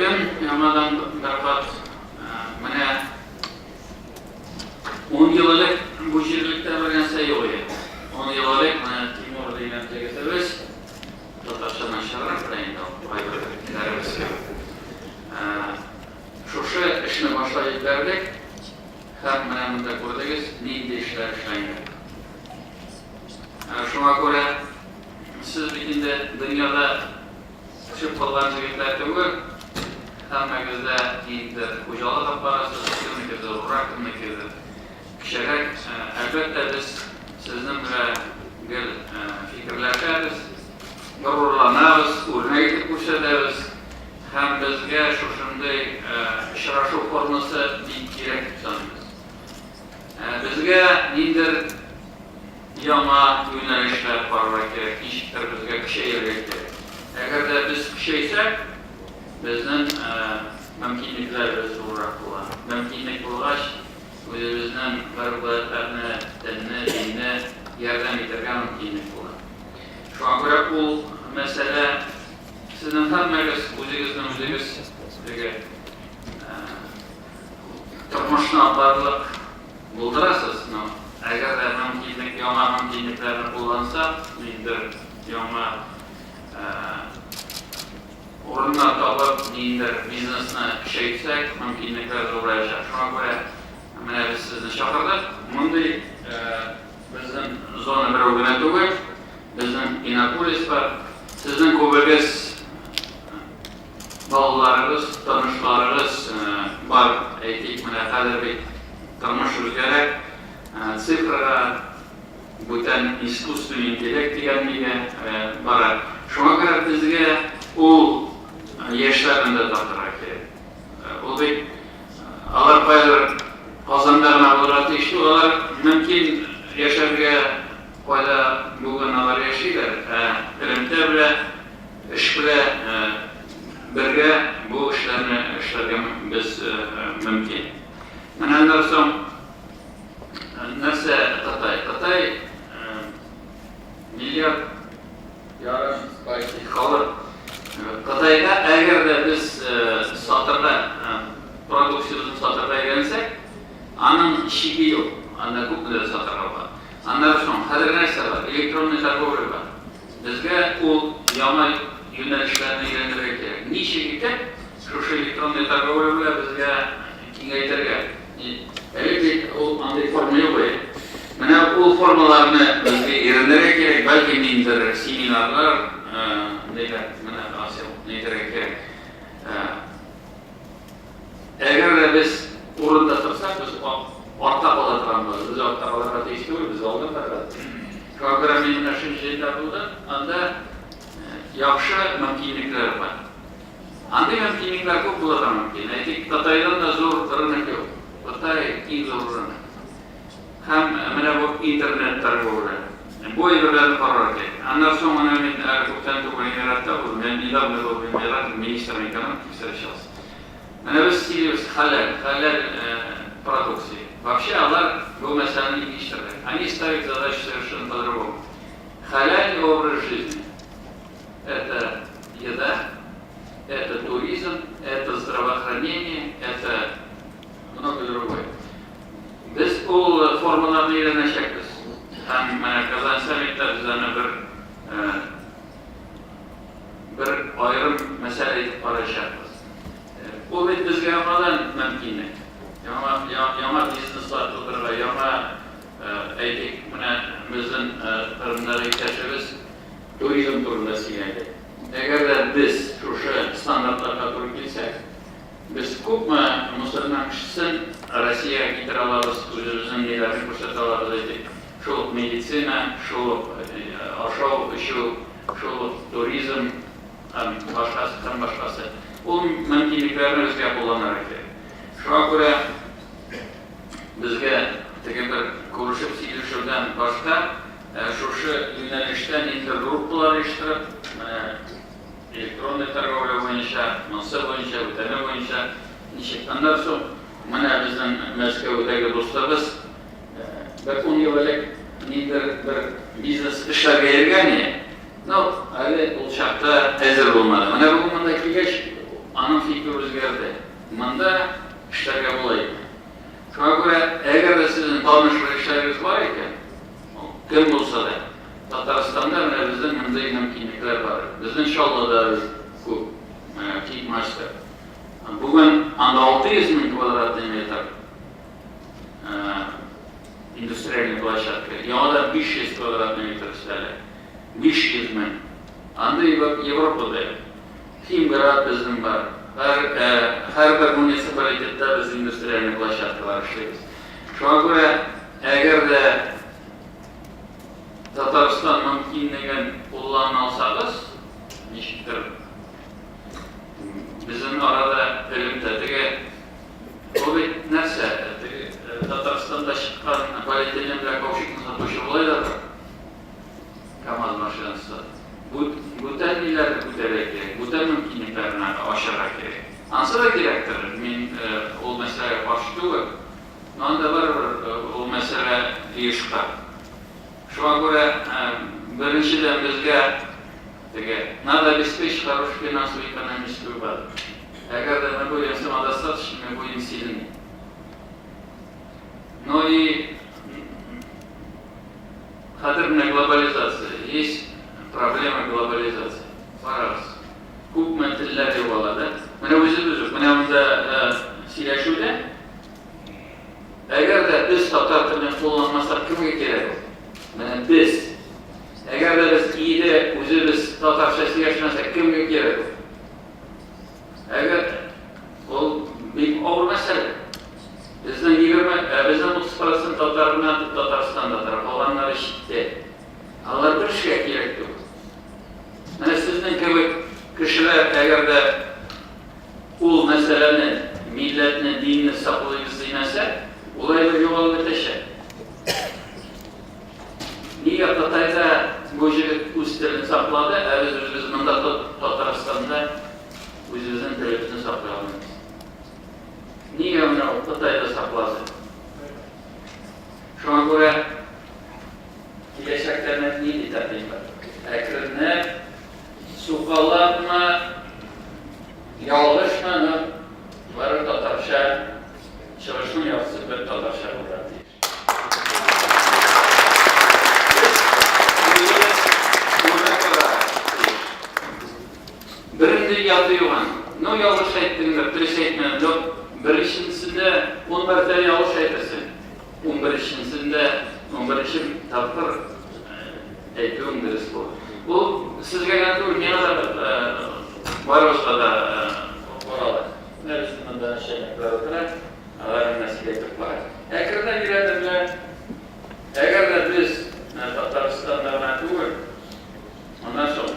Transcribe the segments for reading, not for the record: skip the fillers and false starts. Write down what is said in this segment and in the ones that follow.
көн, яңадан бер кат. Менә 10 ел элек бу җирлектә бер нәрсә юк иде. 10 ел элек менә Тимур дигән егетебез, татарча начаррак та инде ул, кайбер кешеләребез кебек. Шушы эшне башлап җибәрдек һәм менә монда күрдегез, нинди эшләр эшләнгән. Шуңа күрә сез бит инде дөньяда төшеп калган җегетләр түгел, һәммәгез дә инде хуҗалык алып барасыз, кемнеке зуррак, кемнеке кечерәк. Әлбәттә, без сезнең белән гел фикерләшәбез, горурланабыз, үрнәк итеп күрсәтәбез һәм безгә шушындый очрашу формасы бик кирәк дип саныйбыз. Безгә ниндер яңа юнәлешләр карарга кирәк, ничектер безгә көчәергә кирәк. Әгәр дә без көчәйсәк, безнең мөмкинлекләребез зуррак була. Мөмкинлек булгач, үзебезнең гореф-гадәтләрне, телне, динне ярдәм итәргә мөмкинлек була. Шуңа күрә ул мәсьәлә сезнең һәммәгез үзегезне үзегез теге тормышны алырлык булдырасыз, но әгәр дә мөмкинлек, яңа мөмкинлекләрне куллансак, ниндидер яңа урыннар табып, ниндидер бизнесны көчәйтсәк, мөмкинлекләр зураячак. Шуңа күрә менә без сезне чакырдык. Мондый безнең зона берәү генә түгел, безнең Иннополис бар. Сезнең күбегез балаларыгыз, танышларыгыз бар, әйтик, менә хәзер бит тормыш үзгәрә, цифрага, бүтән искусственный интеллект дигән нигә бара. Шуңа күрә безгә ул яшьләрне дә тартырга кирәк. Ул бит алар кайдыр Казанда гына булырга тиеш түгел, алар мөмкин яшәргә кайда бүген алар яшиләр, ә элемтә белән Эш белән бергә бу эшләрне эшләргә без мөмкин. Менә аннан соң нәрсә Кытай? Кытай миллиард ярым почти халык. Кытайда әгәр дә без сатырга продукциябезне сатырга өйрәнсәк, аның чиге юк. Анда күпме дә сатырга була. Аннары соң хәзер нәрсә бар? Электронный торговля бар. Безгә ул яңа юнәлешләрне өйрәнергә кирәк. Ничек итеп шушы электронный торговля белән безгә киңәйтергә? Элек бит ул андый форма юк иде. Менә ул формаларны безгә өйрәнергә кирәк, бәлки ниндидер семинарлар, ниләр, менә Асил, әйтергә кирәк. Әгәр дә без урында торсак, без артта кала торганбыз. Без артта калырга тиеш түгел, без алда барырга тиеш. Шуңа күрә мин менә шушы җыенда булдым, анда яхшы мөмкинлекләр бар. Андый мөмкинлекләр күп булырга мөмкин. Әйтик, Кытайдан да зур рынок юк. Кытай иң зур рынок. Һәм менә бу интернет торговля. Бу әйберләрне карарга кирәк. Аннан соң менә мин әле күптән түгел Эмиратта булдым. Мин недавно был в Эмиратах, министром экономики встречался. Менә без сөйлибез хәләл, хәләл продукция. Вообще алар бу мәсьәләне икенче төрле. Они ставят задачу совершенно по-другому. Хәләльный образ жизни. Это еда, это туризм, это здравоохранение, это много другое. Без ул формаларны өйрәнәчәкбез. Һәм менә Казан саммитта без аны бер бер аерым мәсьәлә итеп караячакбыз. Ул бит безгә яңадан мөмкинлек. Яңа яңа бизнеслар тудырырга, яңа әйтик, менә безнең Кырымдагы иптәшебез туризм турында сөйләде. Әгәр дә без шушы стандартларга туры килсәк, Без күпме мөселман кешесен Россиягә китерә алабыз, үзебезнең ниләрне күрсәтә алабыз, әйтик, шул ук медицина, шул ук ашау, эчү, шул ук туризм һәм башкасы һәм башкасы. Ул мөмкинлекләрне безгә кулланырга кирәк. Шуңа күрә безгә теге бер күрешеп сөйләшүдән башка шушы юнәлештә ниндидер группалар оештырып, менә Электронный торговля буенча, монсы буенча, бүтәне буенча ничек. Аннан соң менә безнең Мәскәүдәге дустыбыз бер ун ел элек ниндидер бер бизнес эшләргә йөргән иде. Ну, әле ул чакта әзер булмады. Менә бүген монда килгәч, аның фикере үзгәрде. Монда эшләргә була икән. Шуңа күрә, әгәр дә сезнең таныш белгечләрегез бар икән, кем булса да, Татарстанда менә безнең мондый мөмкинлекләр бар. Безнең Чаллыда бит күп, менә КИК-мастер. Бүген анда 600 мең квадратный метр индустриальный площадка. Яңадан 500 квадратный метр өстәлә. 500 мең. Андый Европада юк. Химград безнең бар. Һәр, һәрбер муниципалитетта без индустриальный площадкалар эшлибез. Шуңа күрә, әгәр дә Татарстан мөмкинлеген куллана алсагыз, ничектер безнең арада элемтә теге ул бит нәрсә, теге Татарстанда чыккан полиэтилен белән каучукны сатучы болай да бар. КАМАЗ машинасы. Бүтән ниләрне күтәрергә кирәк, бүтән мөмкинлекләрне ачарга кирәк. Ансы да кирәктер, мин ул мәсьәләгә каршы түгел. Но анда барыбер ул мәсьәлә оешкан. Шуңа күрә, беренчедән, безгә теге надо обеспечить хорошую финансово-экономическую базу. Әгәр дә мы будем самодостаточными, мы будем сильны. Но и хәзер менә глобализация, есть проблема глобализации. Карагыз, күпме телләр югала, да? Менә үзебез үк, менә монда сөйләшүдә, әгәр дә без татар телен кулланмасак, кемгә кирәк ул? Менә без. Әгәр дә без өйдә үзебез татарча сөйләшмәсәк, кемгә кирәк ул? Әгәр ул бик авыр мәсьәлә. Безнең 20, ә безнең 30 процент татар гына Татарстанда тора, калганнары читтә. Алар бер эшкә кирәк түгел. Менә сезнең кебек кешеләр, әгәр дә ул мәсьәләне, милләтне, динне саклыйбыз димәсә, ул әйбер югалып бетәчәк. Нигә Кытайда бу җегет үз телен саклады, ә без үзебез монда Татарстанда үзебезнең телебезне саклый алмыйбыз? Нигә менә ул Кытайда саклады? Шуңа күрә киләчәктә менә нинди тәкъдим бар? Әкренләп, сукалапмы, ялгышмы, но бары татарча чыгышның яртысы бер татарча булырга тиеш. Беренче яту юк аның. Ну, ялгыш әйттеңдер, дөрес әйтмәдең. Юк, беренчесендә ун мәртәбә ялгыш әйтерсең. Унберенчесендә, унберенче тапкыр әйтүең дөрес булыр. Ул сезгә генә түгел, миңа да, барыбызга да карала. Менә безнең монда начальниклар утыра. Алар менә сөйләтеп бара. Әкренләп өйрәнерләр. Әгәр дә без менә Татарстанда гына түгел, аннан соң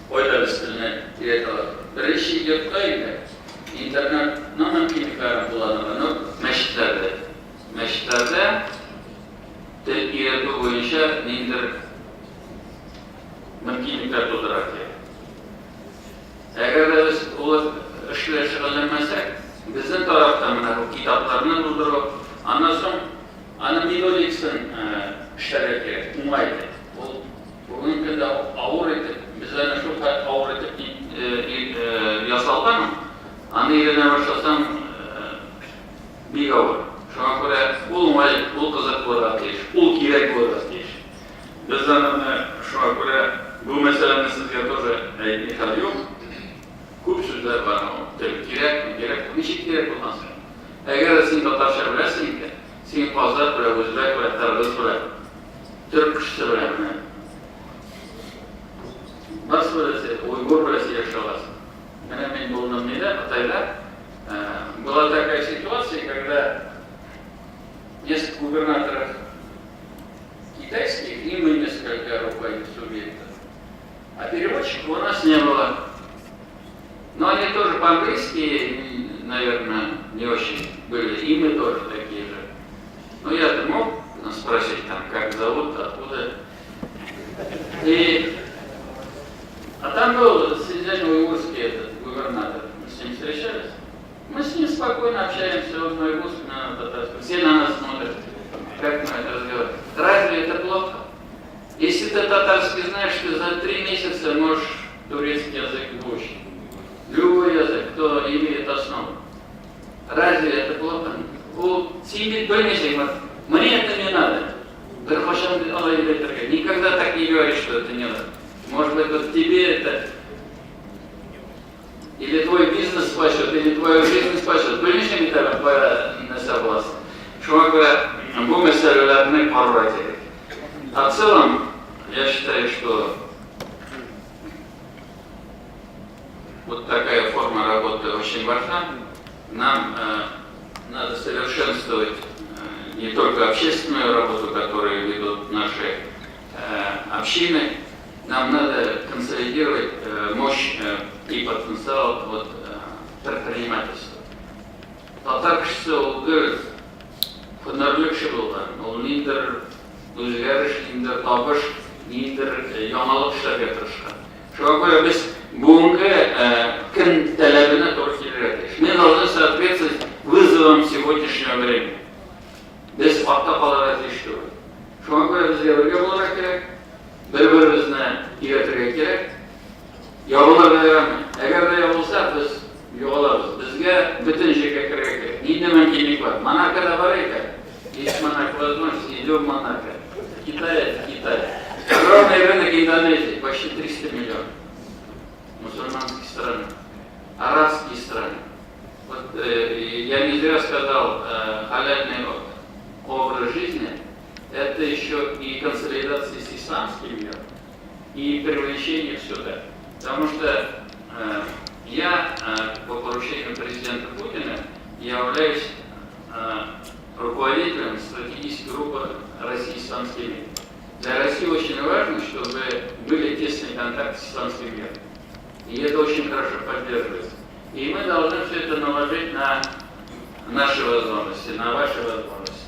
кайда без телне өйрәтә алабыз? Беренче йортта инде интернетның мөмкинлекләрен кулланырга, ну, мәчетләрдә. Мәчетләрдә тел өйрәтү буенча ниндидер мөмкинлекләр тудырырга кирәк. Әгәр дә без ул эш белән шөгыльләнмәсәк, безнең тарафтан менә бу китапларны булдыру, аннан соң аның методикасын эшләргә кирәк, уңай итеп. Ул бүгенге көндә авыр итеп, без аны шул хәтле авыр итеп ясалган ул, аны өйрәнә башласаң, бик авыр. Шуңа күрә ул уңай, ул кызык булырга тиеш, ул кирәк булырга тиеш. Без аны менә шуңа күрә бу мәсьәләне сезгә тоже әйтми хәл юк. Күп сүзләр бар, ул тел кирәкме, кирәкме, ничек кирәк булган соң? Әгәр дә син татарча беләсең икән, син казакъ белән, үзбәк белән, кыргыз белән, төрек кешесе белән менә барысы белән син, уйгур белән сөйләшә аласың. Менә мин булдым нидә, Кытайда. Была такая ситуация, когда несколько губернаторов китайских и мы несколько руководителей субъектов. А переводчиков у нас не было. Но они тоже по-английски, наверное, не очень были. И мы тоже такие же. Ну, я-то мог спросить там, как зовут, откуда. И... А там был Синьцзянь уйгурский этот губернатор. Мы с ним встречались. Мы с ним спокойно общаемся, он на уйгурском, я на татарском. Все на нас смотрят, как мы это разговариваем. Разве это плохо? Если ты татарский знаешь, ты за 3 месяца можешь турецкий язык выучить. Любой язык. Разве это плохо? Ул син бит белмисең, вот, мне это не надо. Беркайчан алай дип әйтергә. Никогда так не говори, что это не надо. Может быть, вот тебе это или твой бизнес спасет, или твою жизнь спасет. Белмисең бит әле кая нәрсә буласын. Шуңа күрә бу мәсьәләләрне карарга кирәк. А в целом, я считаю, что вот такая форма работы очень важна. Нам надо совершенствовать не только общественную работу, которую ведут наши общины, нам надо консолидировать мощь и потенциал вот предпринимательства. Татар кешесе ул гел һөнәрле кеше булган. Ул ниндидер үзгәреш, ниндидер табыш, ниндидер яңалык эшләргә тырышкан. Шуңа күрә без бүгенге көн таләбенә туры килергә тиеш. Мы должны соответствовать вызовам сегодняшнего времени. Без артта калырга тиеш түгел. Шуңа күрә безгә бергә булырга кирәк, бер-беребезне өйрәтергә кирәк. Ябылырга ярамый. Әгәр дә ябылсак, без югалабыз. Безгә бөтен җиргә керергә кирәк. Нинди мөмкинлек бар? Монакода бар икән. Есть Монако возможность, идем в Монако. Китай — это Китай. Огромный рынок Индонезии, почти 300 миллионов. Мусульманские страны, арабские страны. Вот я не зря сказал, халяльный образ жизни — это еще и консолидация с исламским миром, и привлечение сюда. Потому что я по поручению президента Путина являюсь руководителем стратегической группы России «Исламский мир». Для России очень важно, чтобы были тесные контакты с исламским миром. И это очень хорошо поддерживается. И мы должны все это наложить на наши возможности, на ваши возможности.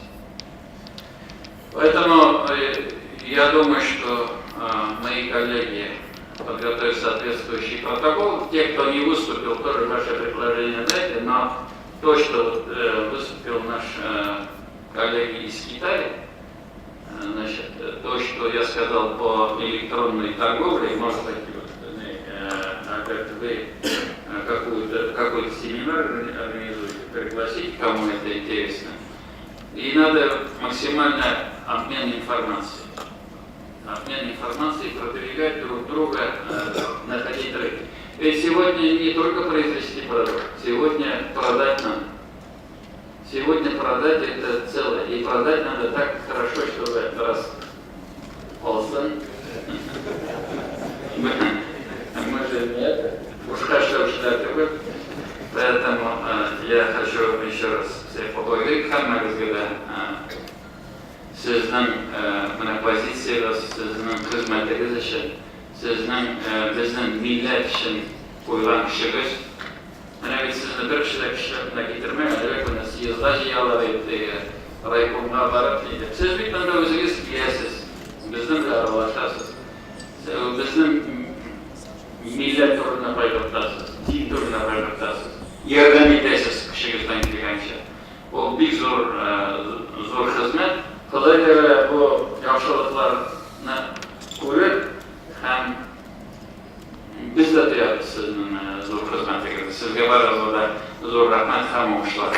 Поэтому я думаю, что мои коллеги подготовят соответствующий протокол. Те, кто не выступил, тоже ваше предложение дайте, но то, что вот выступил наш коллега из Китая, значит, то, что я сказал по электронной торговле, может быть, вот, опять вы какой-то семинар организуете, пригласить, кому это интересно. И надо максимально обмен информацией. Обмен информацией, продвигать друг друга, находить рынки. Ведь сегодня не только произвести продукт, сегодня продать надо. Сегодня продать — это целое. И продать надо так хорошо, чтобы раз алсын. Мы же не это, бушка эшләүчеләр түгел. Поэтому я хочу еще раз всех поблагодарить. Һәммәгезгә дә сезнең менә позициягез, сезнең хезмәтегез өчен, сезнең безнең милләт өчен куйган көчегез. Менә бит сезне бер кеше дә көчләп китермәгән, әлбәттә, менә съездда җыялар иде, райкомга барып диде. Сез бит монда үзегез киләсез, безнең белән аралашасыз. Безнең милләт турында кайгыртасыз, дин турында кайгыртасыз. Ярдәм итәсез көчегездән килгәнчә. Ул бик зур зур хезмәт. Ходай Тәгалә бу яхшылыкларны күреп һәм без дә тоябыз сезнең зур хезмәтегезне. Сезгә барыгызга да зур рәхмәт һәм уңышлар.